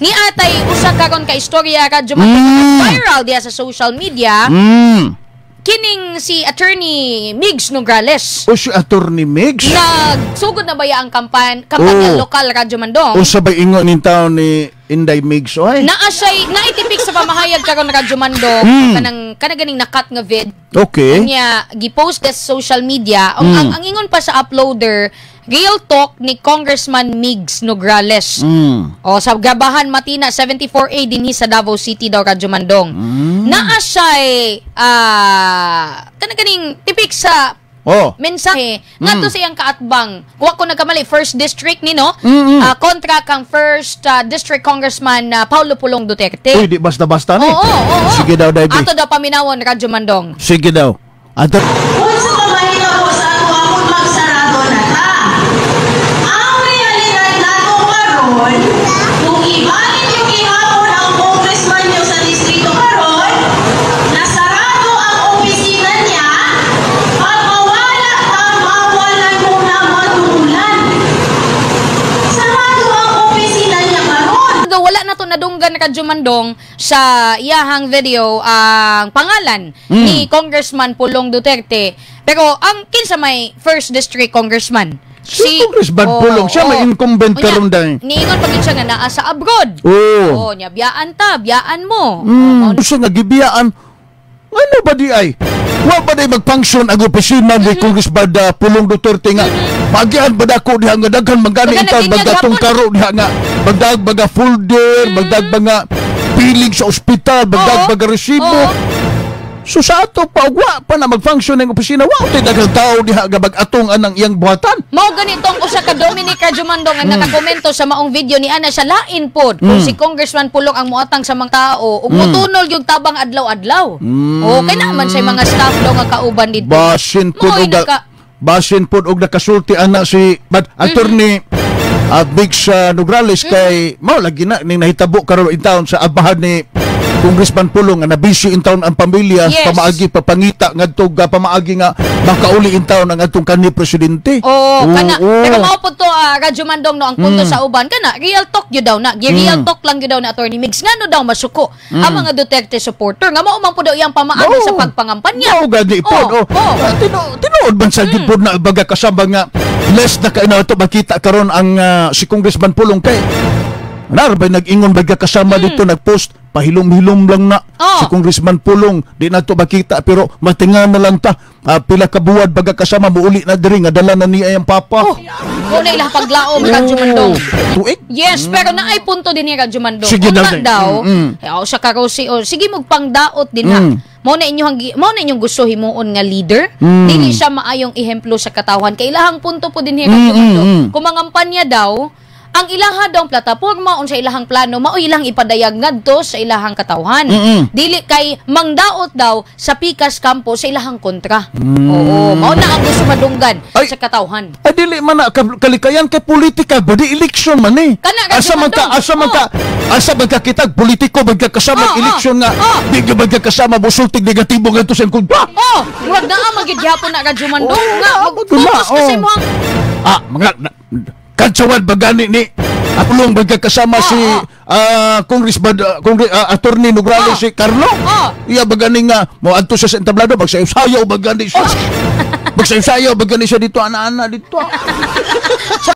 Ni atay usa karon ka istorya, Radyo viral diya sa social media. Kining si Attorney Migs Nograles. O si Attorney Migs? Nagsugod na ba ya ang kampanya lokal, Radyo Mandong? O sabay ingon nin taon ni Inday Migs, oy. Naa siya'y naitipik sa pamahayag karon, Radyo Mandong, kanang kana ganing nakat nga vid. Niya gipost sa social media. Ang ingon pa sa uploader, real talk ni Congressman Migs Nograles. O sa Gabahan Matina 74A dinhi sa Davao City daw, Radyo Mandong. Naa siya'y kana ganing tipik sa mensahe ngadto sa iyang kaatbang. Wa ko nagkamali, first district ni, no? Kontra kang first district congressman na Paulo Pulong Duterte. Uy, di basta-basta ni. Oo. Sige daw, Daibi. Ato daw paminawon, Radyo Mandong. Sige daw. Ato. Unsa pa mahitabo sa ato kung magsarado na ta? Ang realidad nato karon, kung ibalik yung gihapon ang congressman nyo sa distrito karon, nasarado ang opisina niya, pag mawala ta, mawalan mo na madulan. Sarado ang opisina niya karon. Although wala na to nadunggan, Radyo Mandong, sa iyahang video ang pangalan ni Congressman Pulong Duterte. Pero ang kinsa may first district congressman? Si Congressman Pulong, siya may incumbent Unya, karon dahil. Niingon pa gyud siya nga naa sa abroad. Oo. Oh, nya biyaan ta, biyaan mo. Siya nga gibiyaan. Ano ba di ay? Wa ba di mag-function ang opisina ni Congressman Pulong Duterte nga Pagian ba dako diha nga daghan man gani Baga intawn naginyag bagatong hapon. Karo diha nga bagdag baga folder, bagdag mga piling sa ospital, bagdag baga resibo. So sa ato pa wa pa na mag-function ang opisina, wa tay daghang tao diha nga bag-atong anang iyang buhatan. Mao ganitong usa ka Dominic Jumando nga nakakomento sa maong video ni ana siya, lain pod kung si Congressman Pulong ang moatang sa mga tao ug motunol yung tabang adlaw-adlaw. O kay naman sa mga staff daw nga kauban didto. Basin pud Mao'y og basin pud og nakasulti ana si but attorney Biggs Nograles kay mao lagi na ning nahitabo karon in town sa abahan ni Congressman Pulong nga nabisi in town ang pamilya pamaagi papangita ngadto ga pamaagi nga makauli in town ang atong kanhi presidente. Oo, kana. Oo. Pero mao pud to, Radyo Mandong, no, ang punto sa uban kana real talk gyud daw na. Gi real talk lang gyud daw na Attorney Migs, ngano daw masuko ang mga Duterte supporter nga mao man pud daw iyang pamaagi sa pagpangampanya. Mao gani pod. Oo, Oh. oo. Tinuod man sa gyud pod na baga kasama nga less na kay na ito makita karon ang si Congressman Pulong kay Narbay nag-ingon baga kasama dito nagpost pahilom-hilom lang na si Congressman Pulong, di na to makita pero matinga na lang ta. Pila ka buwad baga kasama muuli na diri nga dala na niya ang papa. Oh, mao na ilang paglaom, Radyo Mandong. Tuig. Yes, pero naay punto din ni Radyo Mandong. Sige daw, Unta day. daw, eh, o sa karosi o sige magpangdaot din ha. Mao na inyong gusto himuon nga leader. Dili siya maayong ehemplo sa katawhan. Kay ilahang punto po din ni Radyo Mandong. Kung mangampanya daw, ang ilaha daw plataporma unsa ilahang plano mao ilang ipadayag ngadto sa ilahang katawhan. Dili kay mangdaot daw sa pikas kampo sa ilahang kontra. Oo, mao na ang gusto madunggan Ay. sa katawhan. Ay, dili man na kalikayan kay politika ba di election man eh. Kana, Radyo Asa man ka Mandong. Asa man ka asa man ka kitag politiko ba kasama election nga di ka ba kasama mosultig negatibo ngadto sa imong kontra. Oh, murag naa man gyud gihapon na, Radyo Mandong, Oo, nga naa man mag-focus na, ka sa oh. imong Mga kadsawan ba gani ni Apulong ba kasama si Congressman Attorney Nograles, si Carlo? Iya ba gani nga mo adto siya sa entablado, magsayaw-sayaw ba gani siya? Magsayaw-sayaw ba gani siya dito ana-ana dito?